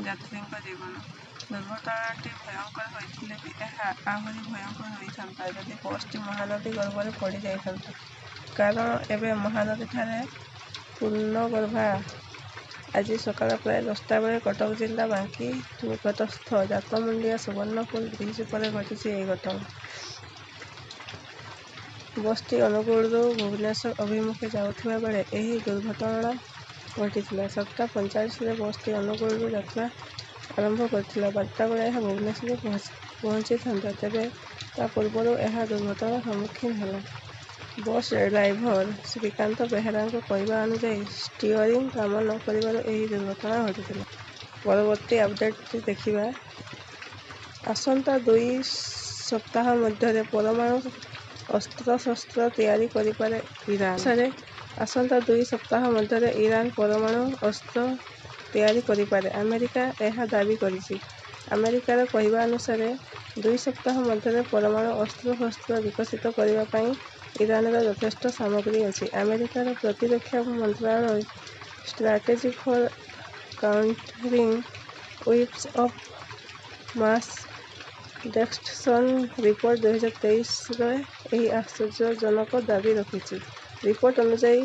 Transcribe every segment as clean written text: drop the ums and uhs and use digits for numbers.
ଯାତ୍ରୀଙ୍କ ଜୀବନ। ଦୁର୍ଘଟଣାଟି ଭୟଙ୍କର ହୋଇଥିଲେ ବି ଏହା ଆହୁରି ଭୟଙ୍କର ହୋଇଥାନ୍ତା ଯଦି ବସ୍‌ଟି ମହାନଦୀ ଗର୍ଭରେ ପଡ଼ି ଯାଇଥାନ୍ତା। କାରଣ ଏବେ ମହାନଦୀଠାରେ ପୂର୍ଣ୍ଣଗର୍ଭା। ଆଜି ସକାଳ ପ୍ରାୟ 10ଟା ବେଳେ କଟକ ଜିଲ୍ଲା ବାଙ୍କୀ ନିକଟସ୍ଥ ଜାତମୁଣ୍ଡିଆ ସୁବର୍ଣ୍ଣପୁର ବ୍ରିଜ୍ ଉପରେ ଘଟିଛି ଏହି ଘଟଣା। ବସ୍‌ଟି ଅନୁଗୁଳରୁ ଭୁବନେଶ୍ୱର ଅଭିମୁଖେ ଯାଉଥିବା ବେଳେ ଏହି ଦୁର୍ଘଟଣା ଘଟିଥିଲା। 7ଟା 45ରେ ବସ୍‌ଟି ଅନୁଗୁଳରୁ ଯାତ୍ରା ଆରମ୍ଭ କରିଥିଲା। 12ଟା ବେଳେ ଏହା ଭୁବନେଶ୍ୱରରେ ପହଞ୍ଚିଥାନ୍ତା। ତେବେ ତା ପୂର୍ବରୁ ଏହା ଦୁର୍ଘଟଣାର ସମ୍ମୁଖୀନ ହେଲା। ବସ୍ ଡ୍ରାଇଭର ଶ୍ରୀକାନ୍ତ ବେହେରାଙ୍କ କହିବା ଅନୁଯାୟୀ, ଷ୍ଟିଅରିଂ କାମ ନ କରିବାରୁ ଏହି ଦୁର୍ଘଟଣା ଘଟିଥିଲା। ପରବର୍ତ୍ତୀ ଅପଡେଟଟି ଦେଖିବା। ଆସନ୍ତା 2 ସପ୍ତାହ ମଧ୍ୟରେ ପରମାଣୁ ଅସ୍ତ୍ରଶସ୍ତ୍ର ତିଆରି କରିପାରେ ଇରାନ। ଅନୁସାରେ, ଆସନ୍ତା 2 ସପ୍ତାହ ମଧ୍ୟରେ ଇରାନ ପରମାଣୁ ଅସ୍ତ୍ର ତିଆରି କରିପାରେ। ଆମେରିକା ଏହା ଦାବି କରିଛି। ଆମେରିକାର କହିବା ଅନୁସାରେ, 2 ସପ୍ତାହ ମଧ୍ୟରେ ପରମାଣୁ ଅସ୍ତ୍ରଶସ୍ତ୍ର ବିକଶିତ କରିବା ପାଇଁ ଇରାନର ଯଥେଷ୍ଟ ସାମଗ୍ରୀ ଅଛି। ଆମେରିକାର ପ୍ରତିରକ୍ଷା ମନ୍ତ୍ରଣାଳୟ strategy for countering weapons of mass destruction report 2023ରେ ଏହି ଆଶ୍ଚର୍ଯ୍ୟଜନକ ଦାବି ରଖିଛି। ରିପୋର୍ଟ ଅନୁଯାୟୀ,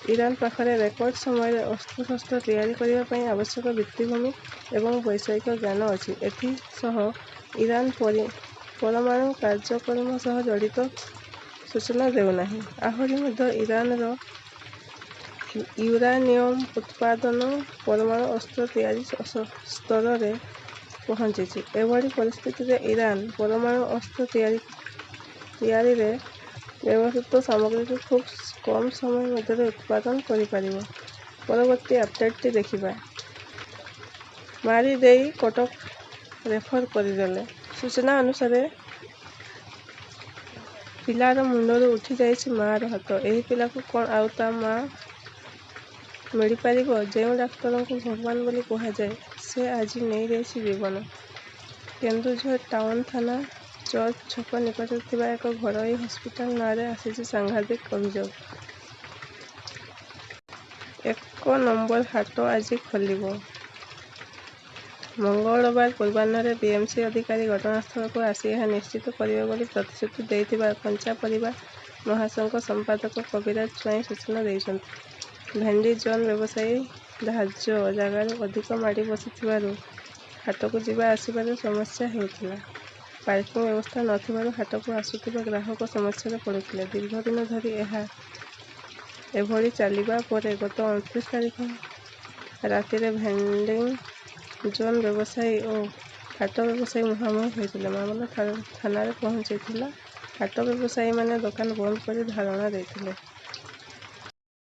ଇରାନ ପାଖରେ ରେକର୍ଡ ସମୟରେ ଅସ୍ତ୍ରଶସ୍ତ୍ର ତିଆରି କରିବା ପାଇଁ ଆବଶ୍ୟକ ଭିତ୍ତିଭୂମି ଏବଂ ବୈଷୟିକ ଜ୍ଞାନ ଅଛି। ଏଥିସହ ଇରାନ ପରମାଣୁ କାର୍ଯ୍ୟକ୍ରମ ସହ ଜଡ଼ିତ ସୂଚନା ଦେଉନାହିଁ। ଆହୁରି ମଧ୍ୟ ଇରାନର ୟୁରାନିୟମ ଉତ୍ପାଦନ ପରମାଣୁ ଅସ୍ତ୍ର ତିଆରି ସ୍ତରରେ ପହଞ୍ଚିଛି। ଏଭଳି ପରିସ୍ଥିତିରେ ଇରାନ ପରମାଣୁ ଅସ୍ତ୍ର ତିଆରିରେ ବ୍ୟବହୃତ ସାମଗ୍ରୀକୁ ଖୁବ୍ କମ୍ ସମୟ ମଧ୍ୟରେ ଉତ୍ପାଦନ କରିପାରିବ। ପରବର୍ତ୍ତୀ ଅପଡେଟଟି ଦେଖିବା। ମାରି ଦେଇ କଟକ ରେଫର କରିଦେଲେ। ସୂଚନା ଅନୁସାରେ, ପିଲାର ମୁଣ୍ଡରୁ ଉଠିଯାଇଛି ମାଆର ହାତ। ଏହି ପିଲାକୁ କଣ ଆଉ ତା ମାଆ ମିଳିପାରିବ? ଯେଉଁ ଡାକ୍ତରଙ୍କୁ ଭଗବାନ ବୋଲି କୁହାଯାଏ, ସେ ଆଜି ନେଇଯାଇଛି ଜୀବନ। କେନ୍ଦୁଝର ଟାଉନ ଥାନା ଚର୍ଚ୍ଚ ଛକ ନିକଟରେ ଥିବା ଏକ ଘରୋଇ ହସ୍ପିଟାଲ ନାଁରେ ଆସିଛି ସାଂଘାତିକ ଅଭିଯୋଗ। 1 ନମ୍ବର ହାଟ ଆଜି ଖୋଲିବ। ମଙ୍ଗଳବାର ପୂର୍ବାହ୍ନରେ ବିଏମସି ଅଧିକାରୀ ଘଟଣାସ୍ଥଳକୁ ଆସି ଏହା ନିଶ୍ଚିତ କରିବେ ବୋଲି ପ୍ରତିଶ୍ରୁତି ଦେଇଥିବା କଞ୍ଚା ପରିବା ମହାସଂଘ ସମ୍ପାଦକ କବିରାଜ ସ୍ୱାଇଁ ସୂଚନା ଦେଇଛନ୍ତି। ଭେଣ୍ଡିଂ ଜୋନ୍ ବ୍ୟବସାୟୀ ଧାର୍ଯ୍ୟ ଜାଗାରୁ ଅଧିକ ମାଡ଼ି ବସିଥିବାରୁ ହାଟକୁ ଯିବା ଆସିବାରେ ସମସ୍ୟା ହେଉଥିଲା। ପାର୍କିଂ ବ୍ୟବସ୍ଥା ନ ଥିବାରୁ ହାଟକୁ ଆସୁଥିବା ଗ୍ରାହକ ସମସ୍ୟାରେ ପଡ଼ୁଥିଲେ। ଦୀର୍ଘଦିନ ଧରି ଏହା ଏଭଳି ଚାଲିବା ପରେ ଗତ 29 ତାରିଖ ରାତିରେ ଭେଣ୍ଡିଂ ଜୋନ୍ ବ୍ୟବସାୟୀ ଓ ହାଟ ବ୍ୟବସାୟୀ ମୁହାଁମୁହିଁ ହୋଇଥିଲେ। ମାମଲା ଥାନାରେ ପହଞ୍ଚିଥିଲା। ହାଟ ବ୍ୟବସାୟୀମାନେ ଦୋକାନ ବନ୍ଦ କରି ଧାରଣା ଦେଇଥିଲେ।